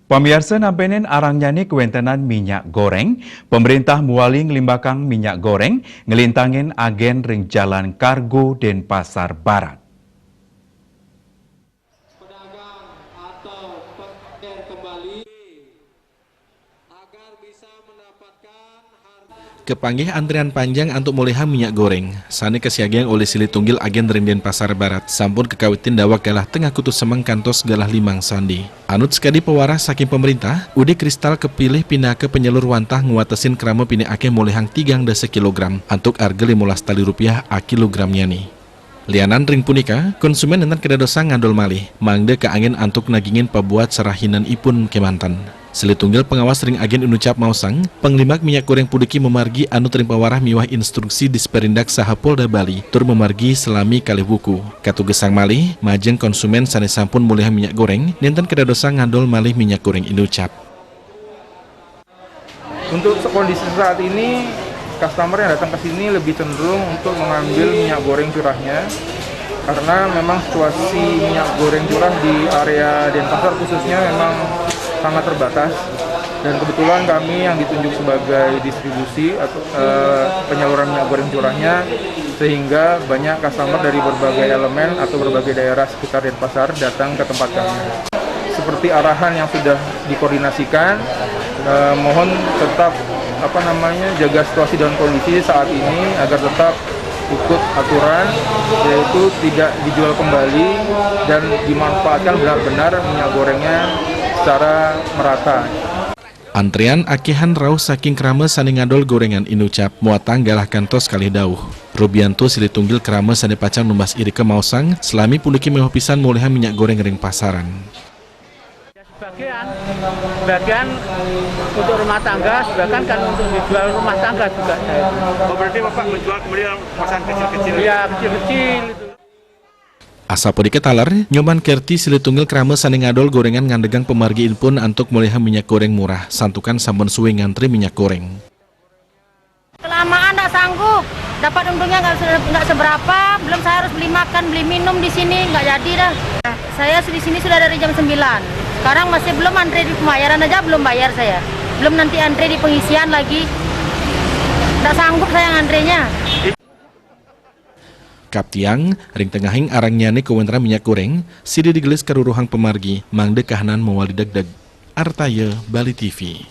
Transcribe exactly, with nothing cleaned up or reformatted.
Pamiarsa, nampenin arangnyané kawéntenan minyak goréng, pemerintah muali nglimbakang minyak goréng nglintangin agén ring Jalan Kargo, Dénpasar Barat. Pedagang atau pengedar kembali agar bisa mendapatkan harga. Kapanggih antrian panjang antuk molihang minyak goréng, sané kasiagiang olih silih tunggil agén ring Dénpasar Barat, sampun kakawitin daweg galah tengah kutus semeng kantos galah limang sandi. Anut sakadi pawarah saking pemerintah, Ude Kristal kapilih pinaka panyalur wantah ngwatesin krama pinih akéh molihang tigang dasa kilogram, antuk arga limolas tali rupiah akilogramnyané. Lianan ring punika, konsumén nénten kadadosang ngadol malih, mangda kaanggén antuk nagingin pabuat sarahinanipun kémanten. Silih tunggil pangawas ring Agén Inucap maosang, panglimbak minyak goréng puniki mamargi anut ring pawarah miwah instruksi Disperindak saha Polda Bali, tur mamargi salami kalih wuku. Katugesang malih, majeng konsumén sané sampun molihang minyak goréng, nénten kadadosang ngadol malih minyak goréng Inucap. Untuk kondisi saat ini, customer yang datang ke sini lebih cenderung untuk mengambil minyak goreng curahnya, karena memang situasi minyak goreng curah di area Denpasar khususnya memang sangat terbatas, dan kebetulan kami yang ditunjuk sebagai distribusi atau eh, penyaluran minyak goreng curahnya, sehingga banyak customer dari berbagai elemen atau berbagai daerah sekitar Denpasar datang ke tempat kami. Seperti arahan yang sudah dikoordinasikan, eh, mohon tetap apa namanya, jaga situasi dan kondisi saat ini agar tetap ikut aturan, yaitu tidak dijual kembali dan dimanfaatkan benar-benar minyak gorengnya secara merata. Antrian akéhan rauh saking krama sané ngadol goréngan Inucap, muatang galah kantos kalih dauh. Rubianto, silih tunggil krama sané pacang numbas irika, maosang, salami puniki méweh pisan molihang minyak goréng ring pasaran. Sebagian, sebagian untuk rumah tangga, sebagian kan untuk dijual rumah tangga juga saya. Oh, berarti Bapak menjual kembali dalam kemasan kecil-kecil? Ya, kecil-kecil itu. Asapunika taler, Nyoman Kerti, silih tunggil krama sané ngadol goréngan, ngandegang pamargiipun antuk molihang minyak goréng murah, santukan sampun suwé ngantri minyak goréng. Kelamaan, nggak sanggup. Dapat untungnya nggak se- nggak seberapa, belum saya harus beli makan, beli minum di sini, nggak jadi dah. Saya di sini sudah dari jam sembilan. Sekarang masih belum antre di pembayaran aja, belum bayar saya. Belum nanti antre di pengisian lagi. Nggak sanggup saya ngantrenya. Kaptiang, ring tengahing arangnyané kawéntenan minyak goréng, sida digelis karuruhang pamargi, mangda kahanan mawali degdeg. Artaya, Bali T V.